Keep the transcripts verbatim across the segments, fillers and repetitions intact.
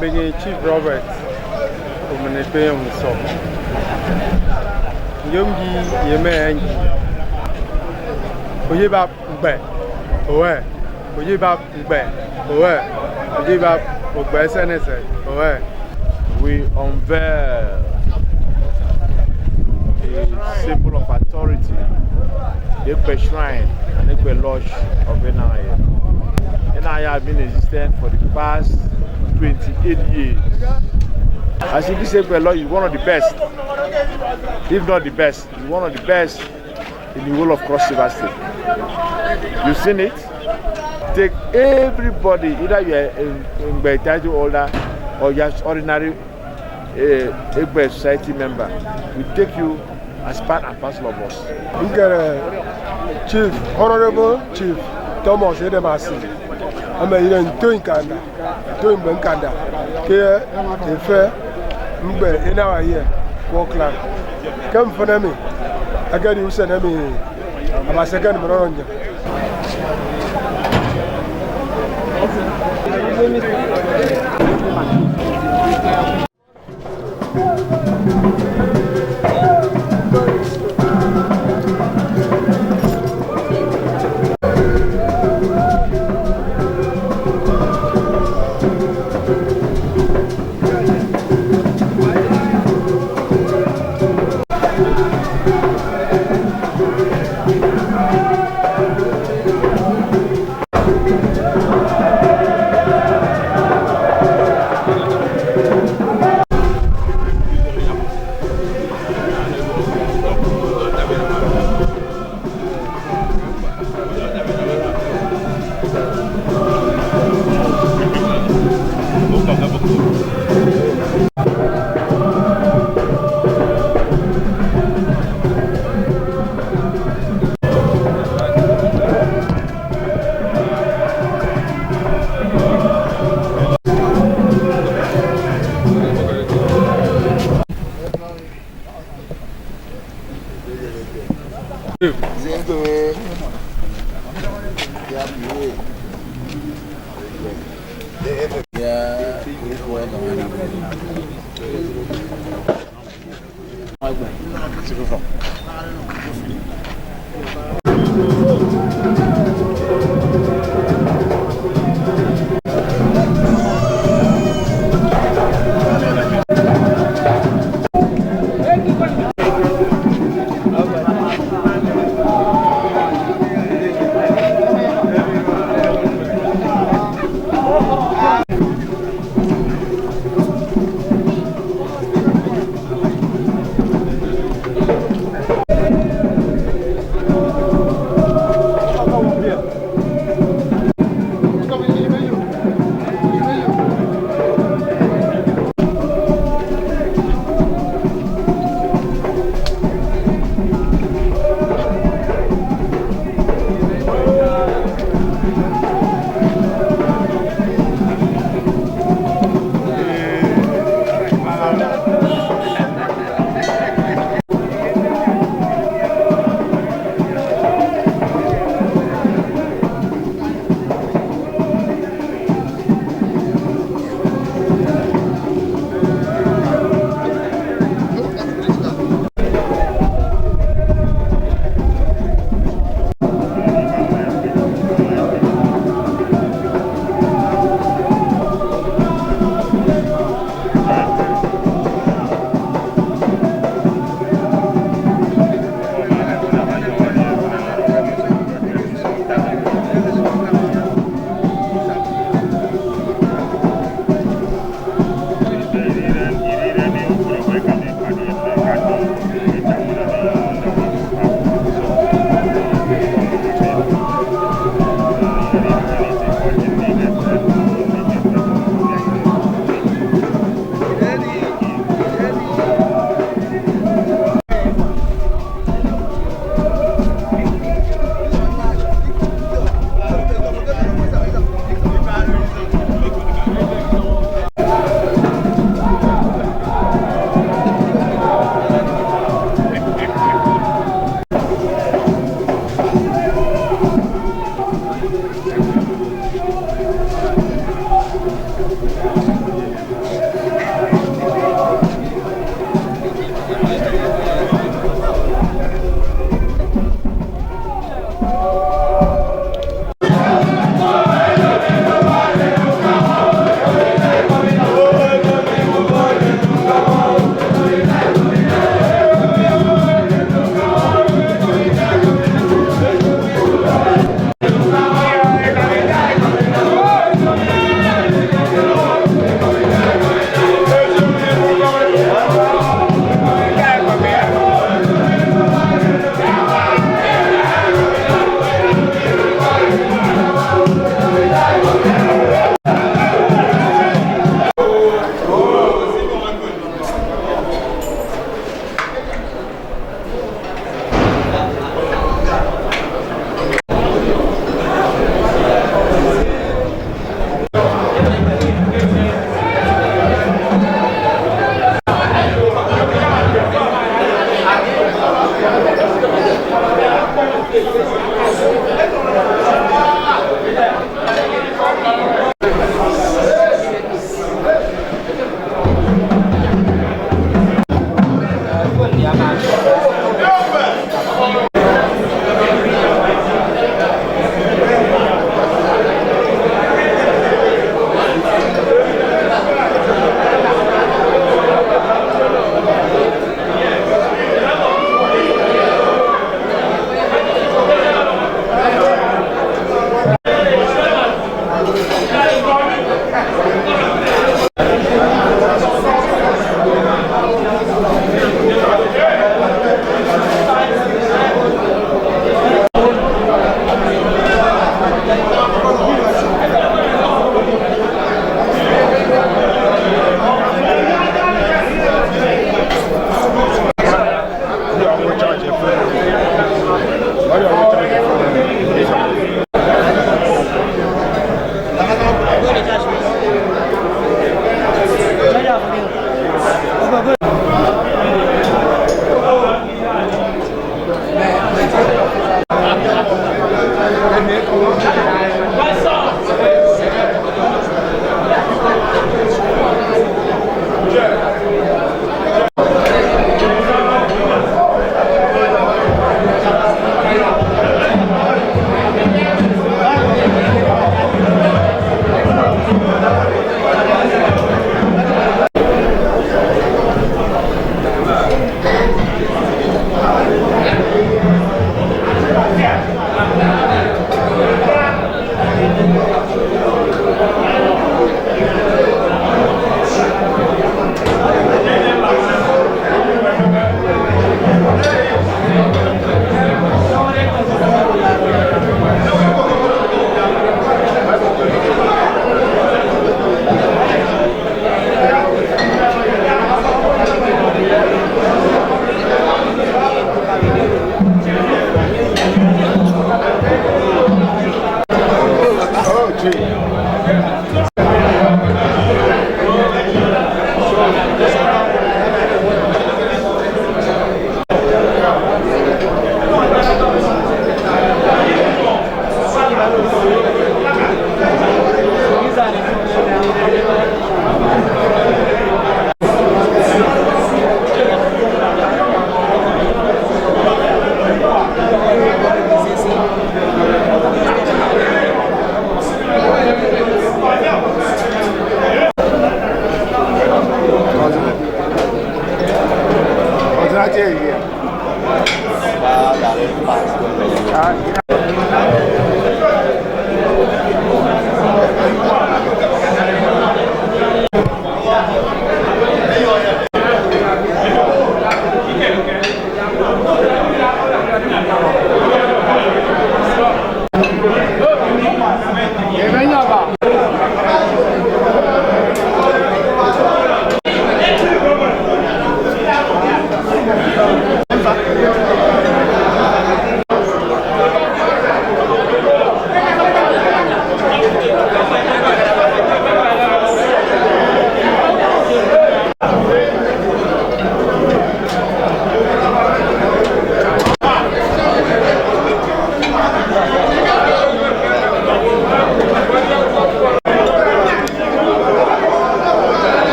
Mbeñe Chief Robert Omen Ekpenyong Nsọk. Nyomgi yeme engi. Oyebap ñkpe owe. Oyebap ñkpe owe. Oyebap ñkpe esen esen owe. We unveil a symbol of authority, the Ekpe Shrine and Ekpe Lodge of Enaye. Enaye have been existent for the past twenty-eight years. As you see, Ekpe Lodge is one of the best, if not the best, is one of the best in the whole of Cross River State. You've seen it. Take everybody, either you are a, a title holder or just ordinary uh, Egbe society member, we take you as part and parcel of us. Nkere Chief, Honorable Chief Thomas Edemasi, ama ire ntoi nkanda, ntoi mgbe nkanda, ke efe mgbe Enaye ye Auckland. Ke mfịn emi, ekedi usen emi Abasi ekenịm ọnọ nnyịn.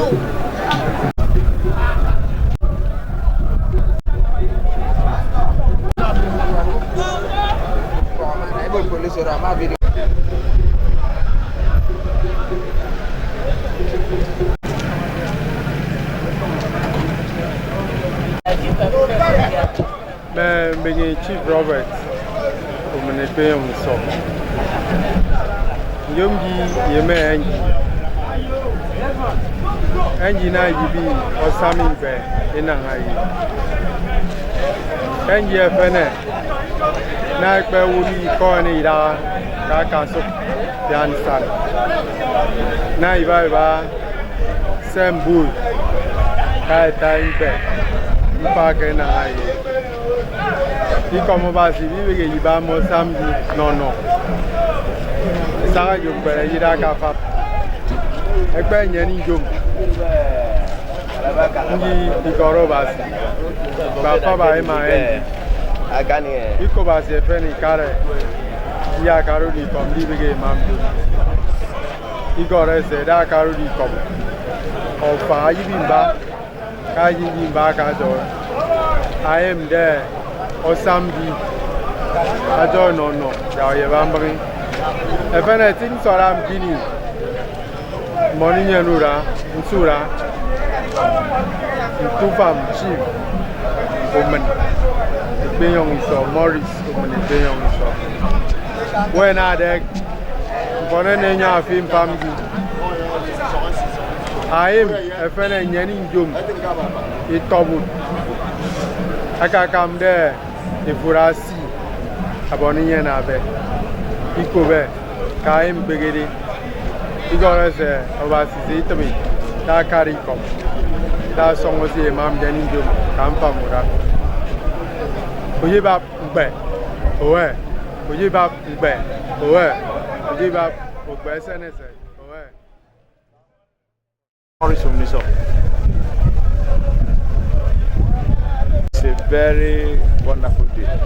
Mme mbeñe Chief Robert Omịn Ekpenyọñ Isọñ. Nyomdi ye mme engine. Engine na ibi osami mbe enañ aye. Engine efene na ekpe wuni ikọ ene idaha ka akasụk bian nsan. Na iba iba se mbui ka eta mkpe mkpa ke enañ aye. Ikọm Abasi ibịghike iba mme osam nọnọ. Isaha ye ukpere yida ke afap. Ekpe enyene njom. Ndi ikọrọ Abasi. Kpa afaba ima endi. Ikọ Abasi efen ikare. Iya akara udi ikọm ndibịghi imam. Igọrọ ese da akara udi ikọm. Ọfa ayibi mba. Ka ayibi mba ka adọ. Ayemde osam bi. Adọ nọ nọ ya oyeba mbịghi. Efen eti nsọra mbini. Mmọñ inyene ura, nsu ura, ntufam Chief Omịn Ekpenyọñ Isọñ, Morris Omịn Ekpenyọñ Isọñ. Wen adek, mfọn ene enye afi mfam di. Ayim efen enyene njom itọbut. Akakamde ifụre asi abọn inyene abe. Ikobe. Ka imkpegede, igọrọ ese Abasi se itịbi, da akara ikọm, da ọsọñ ose imamde njom ka mfam ura. Uyibap ñkpe, oe, uyibap ñkpe, oe, uyibap ñkpe esen esen, oe. Morris Omniso. It's a very wonderful day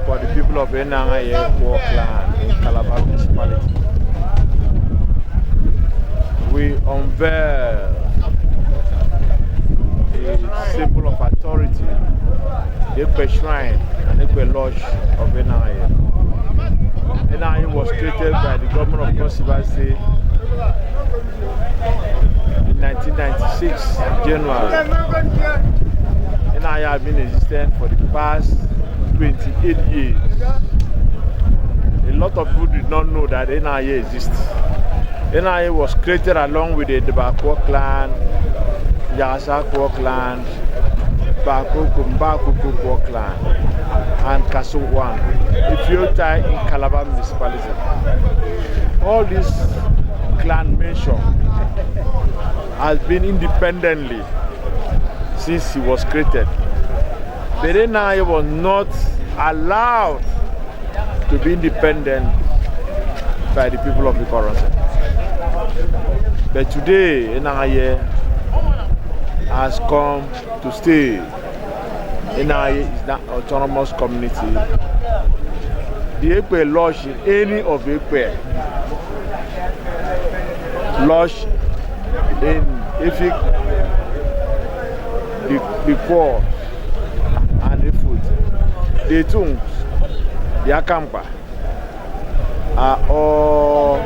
for the people of Enañ Aye Equo clan in Calabar Municipality. We unveil the symbol of authority, the Ekpe Shrine and Ekpe Lodge of Enañ Aye. Enañ Aye was created by the government of Cross River State in nineteen ninety-six, January. Enañ Aye have been existent for the past twenty-eight years. A lot of people did not know that Enañ Aye exists. Enañ Aye was created along with the Debakwo clan, Yasa Equo clan, Bakoko, Mbakoko Equo clan, and Kaso one, Ifiotai in Calabar Municipality. All this clan mention has been independently since he was created. But Enañ Aye was not allowed to be independent by the people of Ikoronse. But today, Enañ Aye has come to stay. Enañ Aye is an autonomous community. The Ekpe Lodge in any of the Ekpe Lodge in Efik, the, the Equo, and Efut, the Etungs, the Akamkpa, are all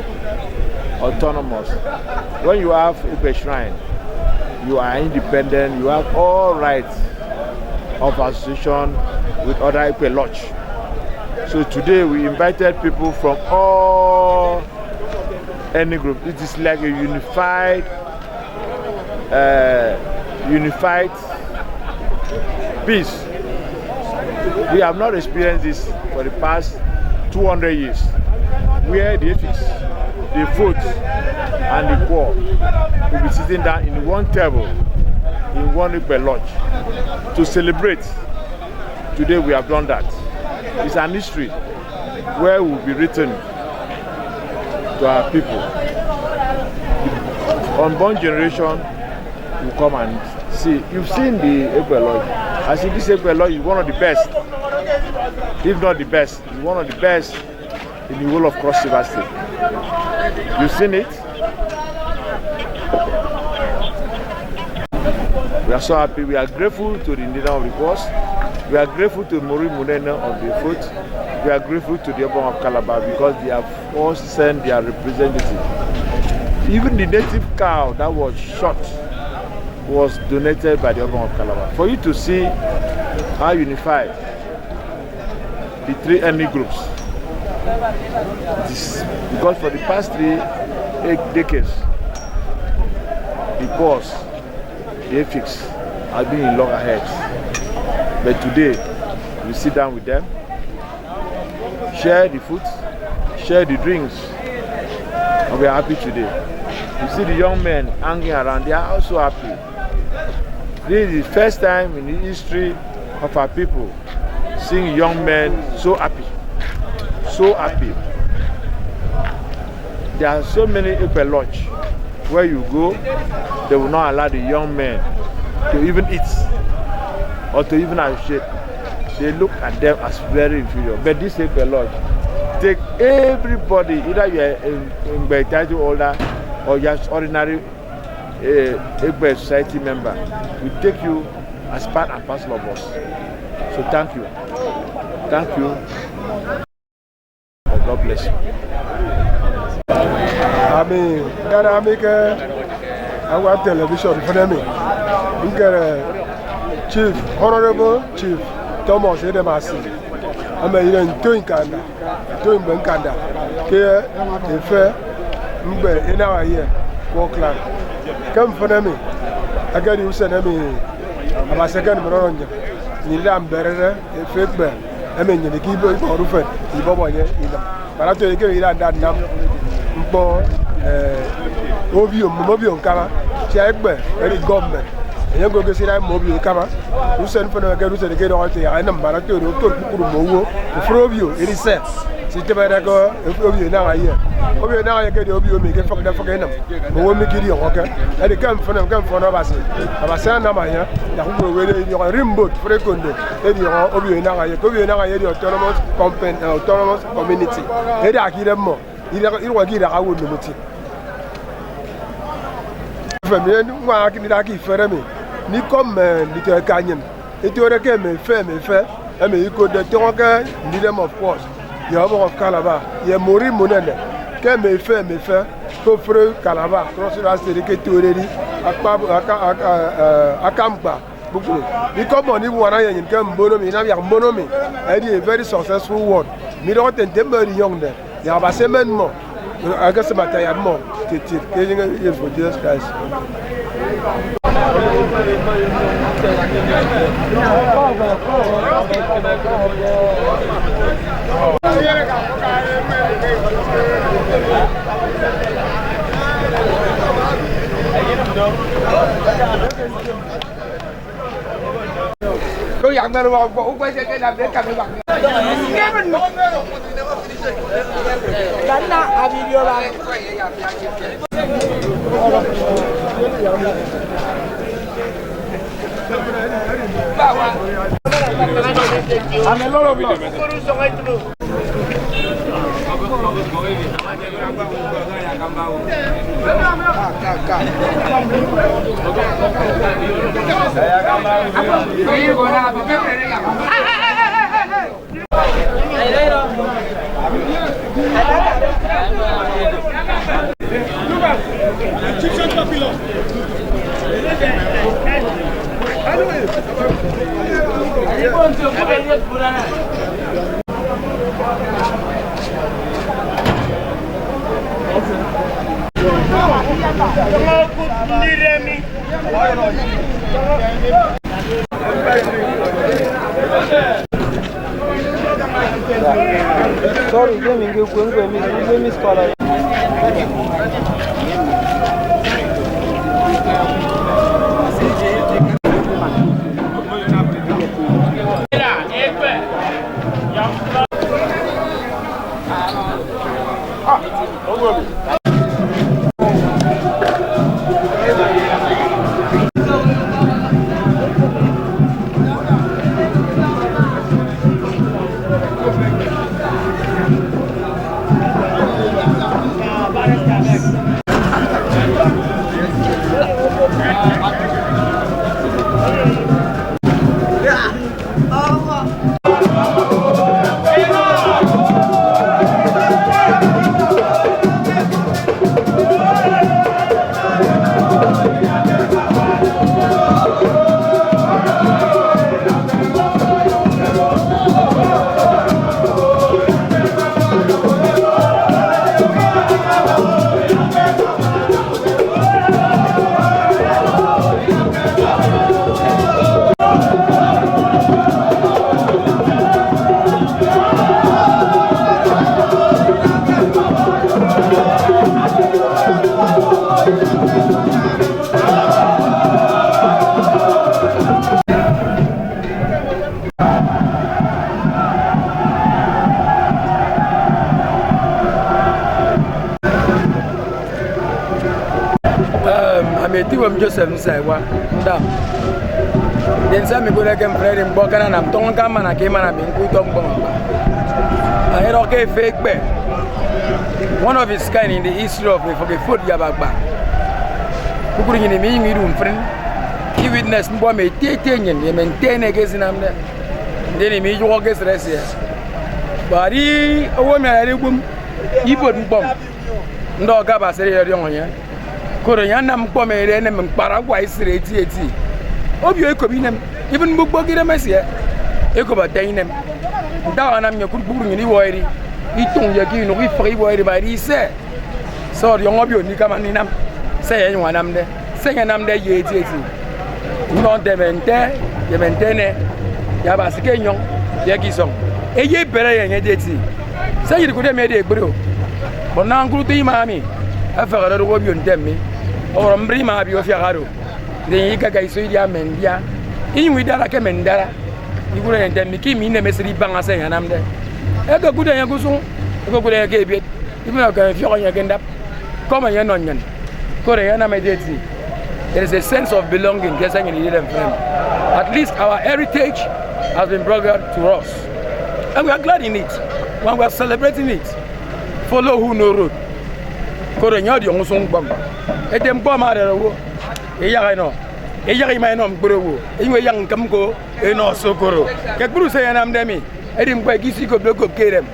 autonomous. When you have Ekpe Shrine, you are independent, you have all rights of association with other Ekpe Lodge. So today we invited people from all any group. It is like a unified, uh, unified peace. We have not experienced this for the past two hundred years, where the Efiks, the Efuts, and the Equo will be sitting down in one table, in one Ekpe Lodge, to celebrate. Today we have done that. It's an history where will be written to our people. The unborn generation will come and see. You've seen the Ekpe Lodge. I see this Ekpe Lodge is one of the best, if not the best, it's one of the best in the whole of Cross River State. You've seen it. We are so happy. We are grateful to the Ndinam of the Cross. We are grateful to Mori Munene of the Foot. We are grateful to the Obong of Calabar because they have all sent their representative. Even the native cow that was shot was donated by the Obong of Calabar. For you to see how unified the three ethnic groups, it is because for the past three decades, the boss, the ethics have been in loggerheads. But today, we sit down with them, share the food, share the drinks, and we are happy today. You see the young men hanging around, they are also happy. This is the first time in the history of our people seeing young men so happy, so happy. There are so many Ekpe Lodge where you go, they will not allow the young men to even eat or to even associate. They look at them as very inferior. But this Ekpe Lodge take everybody, either you are a, a Ngbe title holder or just ordinary uh, Egbe society member. We take you as part and parcel of us. So thank you. Thank you. God bless you. Ami, ngara ami ke awa television fene mi. Ngere Chief, Honorable Chief Thomas Edemasi. Ama ire ntoi nkanda, ntoi mgbe nkanda ke efe mgbe inawa ye kwoklan. Ke mfene mi, akedi usen emi Abasi ekenimere oro nnyịn. Nnyịn ida mberere efe ekpe emi nnyịn ke ibe ikpọhọde ufen ibọbọ ye inam. Kpara to eke ida nda nnam ñkpọ, eh, obio, mmụm obio ñkama, sia ekpe edi gọọmenti. Enye ñko ekesida mmụm obio ikama, usen mfịn eke usen eke edọhọ ete yak enịm mbara to oro, oto kpukpru mme owo, ofụri obio edi se, sitịbede ke obio enaña ye. Obio enaña ye ke edi obio emi ke fịkde fịk enịm, mme owo emi ke idiọñọke. Edi ke mfịn, ke mfịn Abasi, Abasi anam anya, yak kpukpru owo edi idiọñọ, eri mbot, fụri ekondo, ediọñọ obio enaña ye, ke obio enaña ye edi autonomous company, eh, autonomous community. Edi akide mmọ, idiọk-, idiọk idak awo nnụm uti. Efen mi ñwaña ke ndida ke ifere mi, mi kọm mme nditọ eka nnyịn, etiode ke mme efe, mme efe, emi ikotde tọñọ ke Ndidem of Cross, ye Obong of Calabar, ye Mori Munene, ke mme efe, mme efe, ke ofụri Calabar, Cross River State, ke etuode edi akpa, aka, aka, eh, akamkpa, kpukpru. Ikọbọni ibuana ye nnyịn ke mbono mi, inam yak mbono mi, edi a very successful word. Mi dọhọ ete nte mmọ edinyọñde, yak Abasi emen mmọ, ekesịm ata yak mmọ, titit, ke enyịñ eyen fo Jesus Christ. Sorry, game in game, game, game, miss call. Joseph Nsaiwa, ndap. Ndien se mi kụre ke mfredi ñkpọ akananam tọñọ ke amana ke imana mi ñkọ utọ ñkpọñ akpa. Ayọrọ ke efe ekpe. One of its kind in the history of efọk efot ye abakpa. Kpukpru nnyịn imi inyụñ idu mfịn. I witness ñkpọ emi eti eti enyịn ye mme nte ene ke esinamde. Ndien imi iyụhọ ke esịt esie. Kpa edi owo emi ayarede ukpụm, ibot ñkpọñ. Ndọ ke Abasi edi ọdiọñọ enye. Koro enye anam ñkpọ emi edi enem ñkpara akwa esịt eti eti. Obio ekop inem, even mbukpo ke idem esie, ekop ata inem. Ntak anam nnyekụt kpukpru nnyịn iwọrọde itụñ ye ke inụk ifịk iwọrọde ma edi ise. Se ọdiọñọ obio ndikama ndinam se enye enyụñ anamde, se enye anamde ye eti eti. Ndọ nte mme nte, ye mme nte ene, ye Abasi ke enyọñ, ye ke isọñ. Eye ebere ye enye eti eti. Se nyiri kude mi edi ekpri o. But naña ñkụt utọ ima mi, efehede odụk obio ntem mi. Ọwọrọ mbre ima abi ofiak oro. Ndien ikaka iso idia mme ndia. Inyụñ idara ke mme ndara. Ikụre enye ntem mi ke imi inem esịt ibaña se enye anamde. Ekekụt enye ke usụñ, ekekụt enye ke ebiet. Even ọkọñọ ifiọk enye ke ndap, kọm enye enọ nnyịn. Koro enye anam eti eti. There is a sense of belonging ke se nnyịn idide mfịn. At least our heritage has been brought back to us. And we are glad in it. And we are celebrating it. Follow who no road. Koro enye ọdiọñ usụñ ñkpọñ. Ete ñkpọ ama adara owo. Eyak enọ. Eyak ima enọ ñkpọrọ owo. Enyụñ eyak ñkịm ñko enọ osokoro. Ke kpukpru se enye anamde mi. Edi ñkpọ eke isikopde okop ke edem.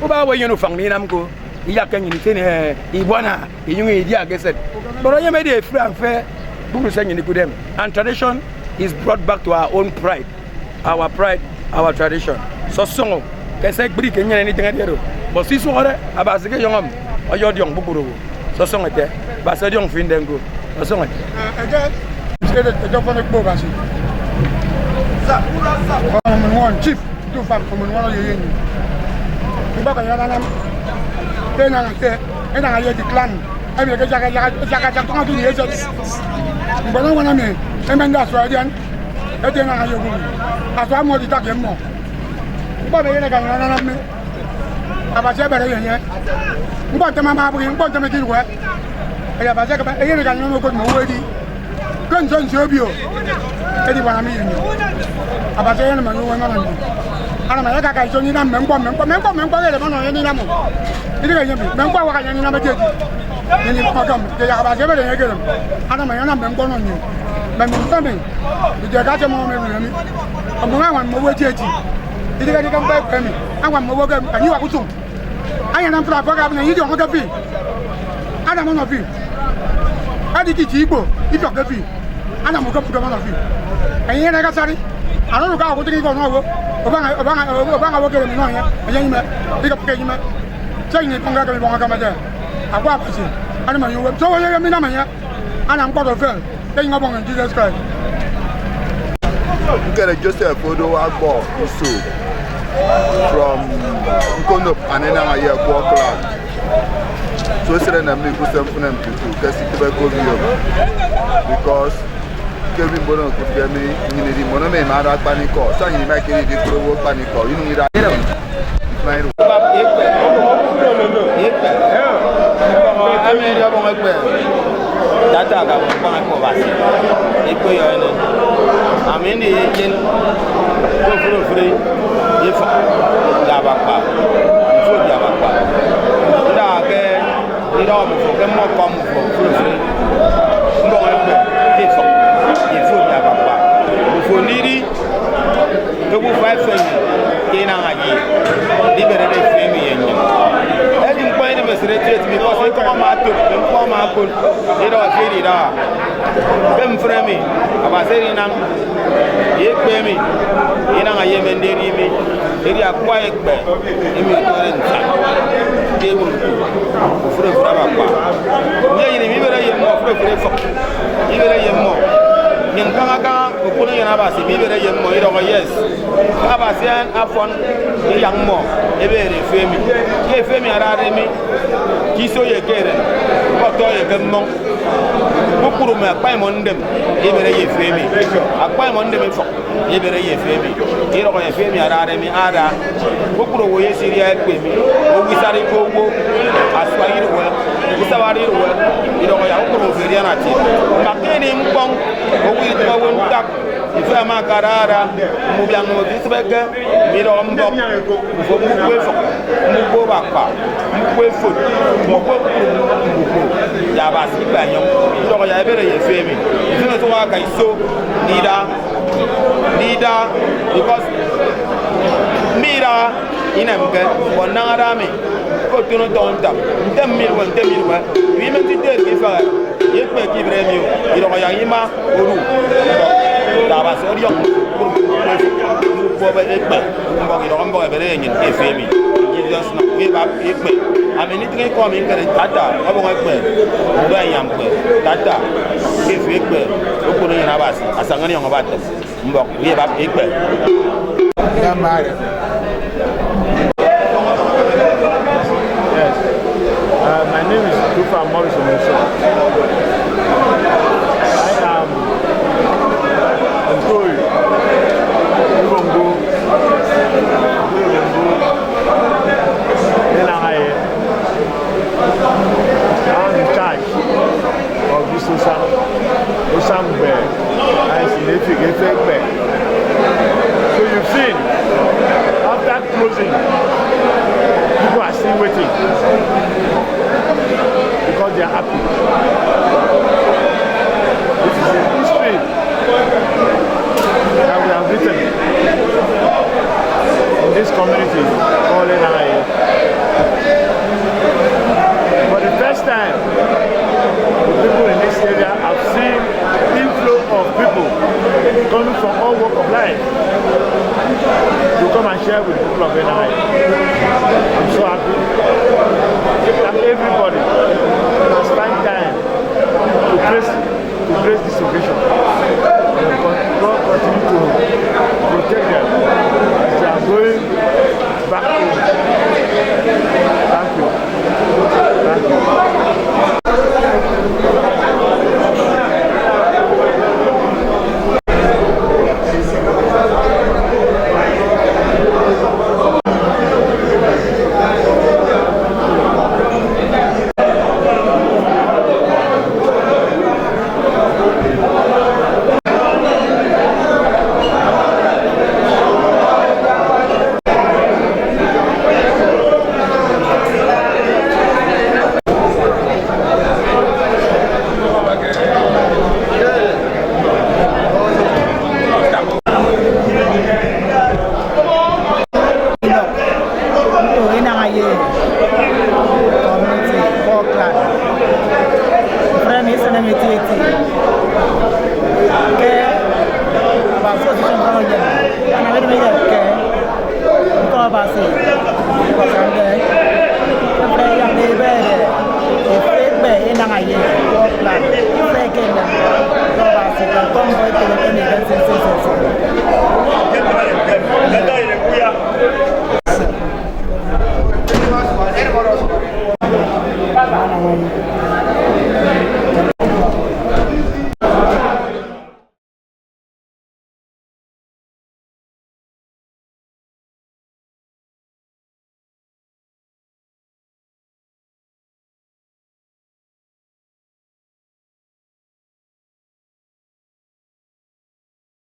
Ubak owo enyene ufañ mi inam ñko. Iyakke nnyịn itiene ibuana, inyụñ idiak esịt. But eyemede efre mfe kpukpru se nnyịn ikụtde. And tradition is brought back to our own pride. Our pride, our tradition. Sọsọñọ ke se ekpri ke nnyene nditịñ edi oro. But se isụhọde, Abasi ke enyọñọ mi, ọyọdiọñ kpukpru owo. Sọsọñọ ete, Abasi ọdiọñ fi nde ñko. Sọsọñọ ete. Eh, ete, ete, ete ọfọn ekpo Abasi. Ọmọñ chief. Nte ufan, ọmọñ oro ye enye. Ibak enye anam. Ke enañ ete, enañ ye the clan. Emi eke ejak, ejak, ejak, ejak tọñọ ke ini eset. Mgbe eñwana mi, emende asua edian. Ete enañ ye obuñ. Asua mmọ editak ye mmọ. Ñkpọ emi eyen eka enye anam mi. Abasi ebere ye enye. Ñkpọ ntem ama abụghị, ñkpọ ntem eke iruhe. Edi Abasi ekebe, eyen eka enye okot mme owo edi. Ke nso nso obio. Edi bana mi yenyo. Abasi eyen ma yuwe mana ndi. Ana ma yaka kai so ni nam mempo, mempo, mempo, mempo, ele mano ni namu. Idi ka yemi, mempo wa ka ni nam je. Ni ni ko kam, ke ya Abasi be ni ke. Ana ma yana mempo no ni. Mem mi sami. Ije ka je mo me ni. Amu nga wan mo we je ji. Idi ka di kam ba ko mi. Awan mo wo ga, ani wa kutum. Aya nam fra ko ga na yidi on ga fi. Ana mo no fi. Adi ki ti igbo, ifi ga fi. Ana mo ga fu ga mo no fi. Ayi na ga sari. Ano ka ko ti ko no wo. Obanga, obanga, obanga wo ke no ya. Ayi ni me. Di ka ke ni me. Sai ni ko ga ke bo ga ma ja. Akwa pasi. Ana ma yo. So wo ye mi na ma ya. Ana mkpọrọ fel. Ke nyịn ọbọñ in Jesus Christ. Ñkere Joseph Odo Agbo Iso from Nkonop and Enaña ye Ekwo clan. So esere na mi kuse mfụna ntutu ke sitebe ke obio. Because ke mi mbono nkut ke mi nyini di mbono mi ma ada akpanikọ. So nyini ma ke di kuro wo akpanikọ. Inu ira. Ekpe. Ekpe. Ami edi ọbọñ ekpe. Tata ka ọbọñ ekpe Abasi. Ekpe yọ ene. Ami ndi ye jen. Ko fure fure. Ye fa. Ya bakpa. Fo ya bakpa. Nda ke. Idọhọ mbufo ke mmọ kọm mbufo fure fure. Mbọñ ekpe. Ke ifọk. Ye fo ya bakpa. Mbufo ndidi. Ke obufa efen ke Enaña ye iberede efe emi ye nnyịn. Edi ñkpọ edịm esịt eti eti because ekọñ ama ato, mme ñkpọ ama akon, idọhọ fi edi idọhọ. Ke mfre emi, Abasi edi inam, ye ekpe emi, Enaña ye mme ndedi mi, edi akwa ekpe emi otode nsan, ke ewụt ofụri ofụri aba akpa. Ndi enyịn emi ibere ye mmọ ofụri ofụri efọk, ibere ye mmọ, nnyịn kaña kaña, Okpono eyen Abasi mi ibere ye mmọ idọhọ, yes. Abasi afọn iyak mmọ ebere efe emi. Ke efe emi adade mi ke iso ye ke eren, ke ọtọ ye ke mmọñ. Kpukpru mme akpa imọ ndem ibere ye efe emi. Akpa imọ ndem ifọk ibere ye efe emi. Idọhọ efe emi adade mi ada. Kpukpru owo ye Syria ekpe mi. Owo isari ke owo. Asua iruwe. Usawara iruwe, idọhọ yak ukpụrụ ofidian ati. Mbak ini ñkpọñ owo itịm owo ntak ife ama akara ara, mme ubiaññọ owo isịbeke mme idọhọ mbọk, ufọk mbukpo efọk, mbukpo obakpa, mbukpo efot, mbukpo kpukpru mbukpo, ya Abasi ikpe enyọñ, idọhọ ya ebere ye efe emi. Mfịn osụk aka iso ndida, ndida, because mme idaha inemke, but naña ada mi ke otono tọñ ntak, ntem miduwe, ntem miduwe, wi me ntite eti ifehe, ye ekpe ke ibere emi, idọhọ yak ima odu mbọk, da Abasi ọdiọñ kpukpru mbọk ekpe, mbọk idọhọ mbọk ebere enyịn ke efe emi. Jesus nọ, wi bab ekpe, ami nitịñ ikọ mi ñkere tata, ọbọñ ekpe, ndọ enyam kpe, tata, ke efe ekpe, okpono enyịn Abasi, asaña ọniọñ ọba atem. Mbọk, uyebak ikpe. Yes. Uh, my name is Tufa Morrison Musa. I am Ntoi Ubongo, Ubongo, Inangaye. I'm in charge of this Osam, Osam Bear, and it's in Efik, Efik Bear. So you've seen, after closing, people are still waiting because they are happy. This is a history that we have written in this community called N I A. For the first time, the people in this area have seen inflow of people coming from all walk of life to come and share with the people of N I A. I'm so happy that everybody has found time to grace, to grace this occasion.